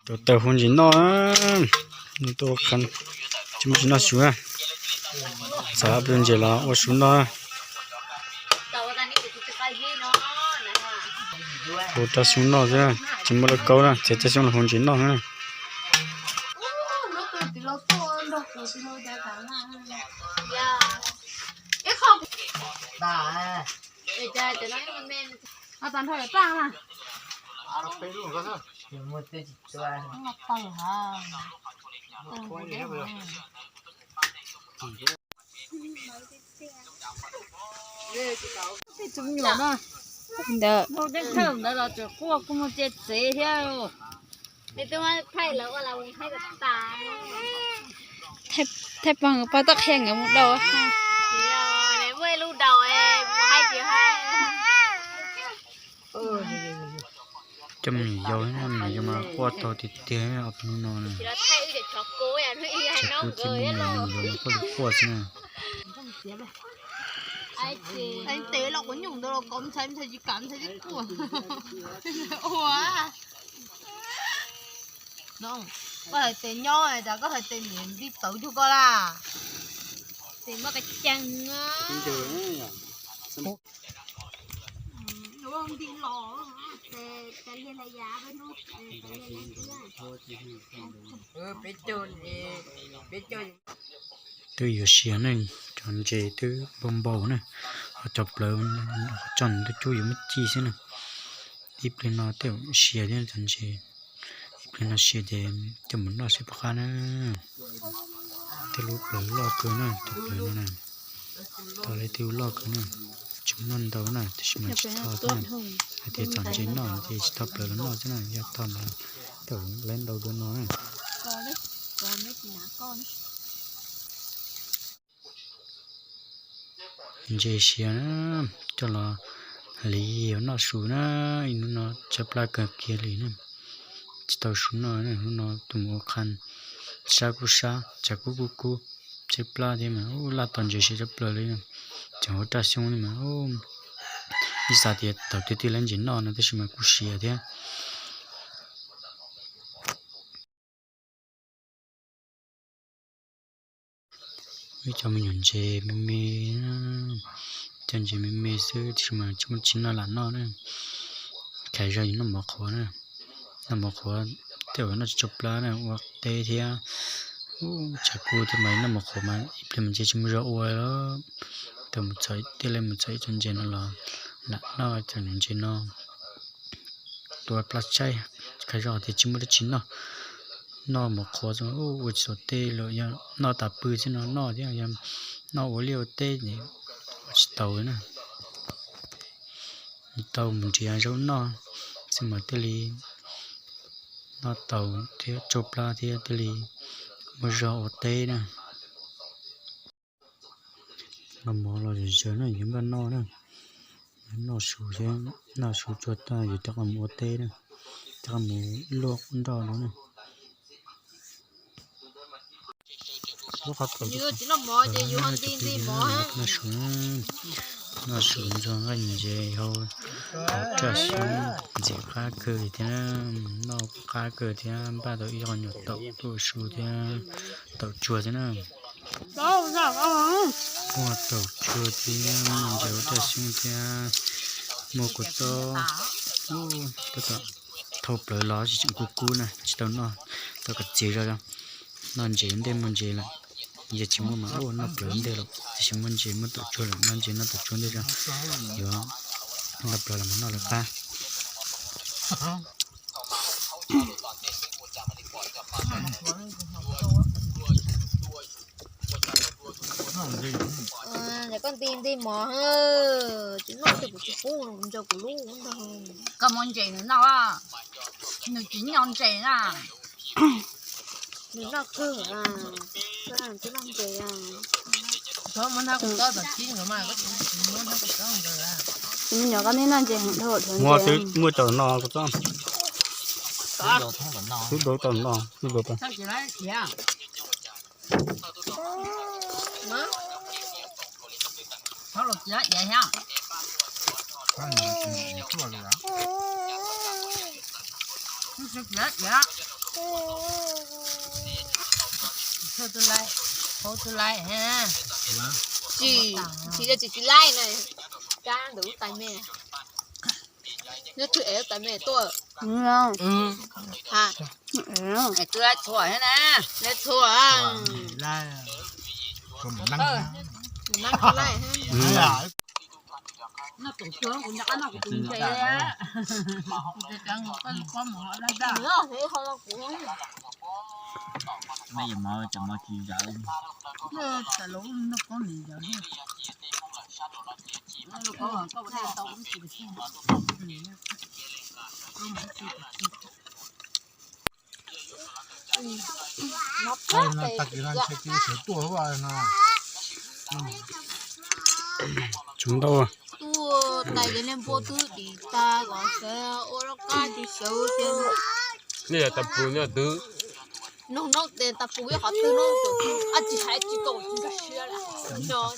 Tus taws hu ntses noj, tuaj ua qha, tsis muaj tsis noj su na. Txav pw ntses los ua su noj. Hu raj xyoob noj xwb, tsis muaj laj kaub na, txiav raj xyoob los hu ntses noj na. Ntawd, ntawd los tseem quaj kuj muaj tse tsev thiab. Thaij pog pab toj qhia nkawd mus daus. Coj me nyuam yaus, me nyuam yaus mas quaj tau tiag tiag ob peb hnub no na. Tsam kuv tsis muaj me nyuam yaus mas quaj li quaj xwb na. Tes los quav nyuj ntawd los kov ntxhais, ntxhais tsis kam, ntxhais tib quaj. Ua, koj hais tes nyob tas koj hais tes niam nti tawv cuag koj la. Tes muaj ka cees. Twb yuav siav ne, cov ntses twb npau npau na, ho cov plawv, ho coj nws twb cub yuav muab ci xwb na. Ib pliag no tej zaum siav thiab cov ntses, ib pliag no siav ces coj mus noj seb puas qab na. Tej lub plawv loj kawg na, tus plawv no na, tau lawv tej lub loj kawg na, tsis muaj ntau na, tab sis mas tsis tau thiab na. Hais tias txom ntses noj ces tsis tau plawv los noj xwb na, yog tau mas tej zaum lawv ntau dua no na. Ntses siav na, coj los hliv yuav noj su na, ib hnub no tshaib plab kawg kiag li na, tsis tau su noj na, hnub no tuaj mus ua qha, sab kuj sab, tshav kub kuj kub, tshaib plab thiab mas, laj tos ntses siav tshaj plaws li, tseem ua raj xyoob li mas, ib xav tias thaum twg thiaj li ntses noj no tab sis mas kuj siav thiab. Ib co me nyuam ntses me me, cov ntses me me xwb tab sis mas tsis muaj tsis noj lam noj na. Khais zog yus noj mov qhuav na, noj mov qhuav tej zaum noj tsis tshua plab na, ua teb thiab. Tshav kub thiab mas noj mov qhuav mas ib pliag mas ntshe tsis muaj zog ua lawm. Tau mus txhom, thiaj li mus txhom ib co ntses no los lam noj cov ntses no. Tua plab tshaib, khais zog tias tsis muaj dab tsi noj, noj mov qhuav xwb ua tsis tau teb lawm, yog noj tas pw xwb no noj thiab, yog noj ua liaj ua teb ces ua tsis tau na. Tau mus nrhiav zaub noj xwb mas thiaj li noj tau thiab tsau plab thiab thiaj li muaj zog ua teb na. Noj mov los zom zaws na, yuav npaj noj na, noj su thiab, noj su tsuag tag yuav rov qab mus ua teb na, rov qab mus luaj nroj dua na. Noj su, noj su ntxuag nqaij ntses hauv, hauv raj xyoob ntxim qab kawg li thiab, noj qab kawg thiab, npaj tau ib qho nyuam taum tuaj su thiab, taum tsuag thiab na. Muaj taum tsuag thiab, muaj ntses hauv raj xyoob thiab, muaj kua txob, tab tom thau plawv los tseem kub kub na, tsis tau noj, tau kom txias zog, noj ntses ntej muaj ntses lawm. Yog tsis muaj mas noj plawv ntej lawm, tab sis muaj ntses muaj taum tsuag lawm, noj ntses noj taum tsuag ntej zog, yuav noj plawv los mus noj lawv qab. Koj nti nti mov, tsis noj ces kuv tsis pub, ntsog kuv lub ntag. Koj muab ntses nws noj, nws tsis noj ntses na. Nws noj kawg, koj tsis noj ntses. Tsis muaj nyob koj neb noj ntses heev dhau. Muaj tau no, kuv txob, kuv tau tau no, kuv tau tau. Tsis, tsis, tsis laij na. Kab ntawm lub tais me. Nyob twg es lub tais me tuaj. Ha. Es twb laij txhua thiab na. Laij txhua. Nab laij. Tag kis no ntshe kuv sawv tuaj no. Tsuas ntau. Tuaj tais ces niag npua twb dim tas kom sawv ua loj qab ces sawv thiab. Nej yog tas pus nyob twg? Noog noob tes tas pus yog qhov twg noob, tsis hais tsis tau tsis nkag siab lawm.